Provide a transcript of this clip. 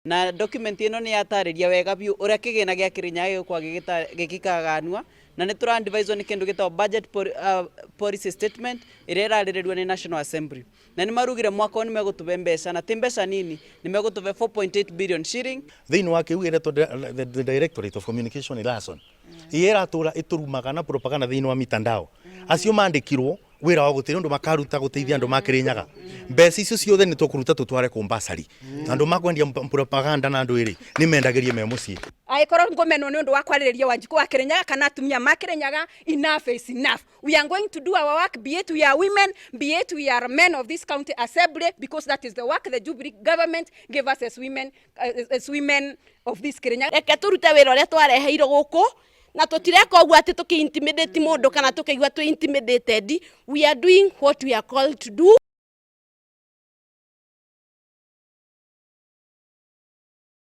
Na document ĩno nĩ yatarĩria wega biũ ũrĩa kĩgĩna gĩa Kĩrĩnyaga gĩgũkorwo gĩgĩkaganua, na nĩ tũra advisor nĩ kĩndũ gĩtagwo budget policy statement ĩrĩa ĩrarĩrĩrio nĩ National Assembly, na nĩ marugire mwaka ũyũ nĩ megũtũbe mbeca, na ti mbeca nini, nĩ megũtũbe 4.8 billion shilling. Thĩinĩ wa kĩu ĩretwo the Directorate of Communication Liaison, ĩratũra ĩtũrumaga na propaganda thĩinĩ wa mitandao. Acio mandĩkirwo wĩra wa gũtirĩ ũndũ makaruta gũteithia andũ ma Kĩrĩnyaga. Mbeca icio ciothe nĩ tũkũruta tũtware kũ bursary. Andũ makwendia propaganda na andũ ĩrĩ nĩ mendagĩrie me mũciĩ. Angĩkorwo ngũmenwo nĩ ũndũ wa kwarĩrĩria Wanjikũ wa Kĩrĩnyaga kana atumia ma Kĩrĩnyaga, enough is enough. We are going to do our work, be it we are women, be it we are men of this county assembly, because that is the work the Jubilee government gave us as women of this Kĩrĩnyaga. Reke tũrute wĩra ũrĩa twareheirwo gũkũ, na tũtireka ũguo atĩ tũkĩ intimidate mũndũ kana tũkĩigua twĩ intimidated. We are doing what we are called to do.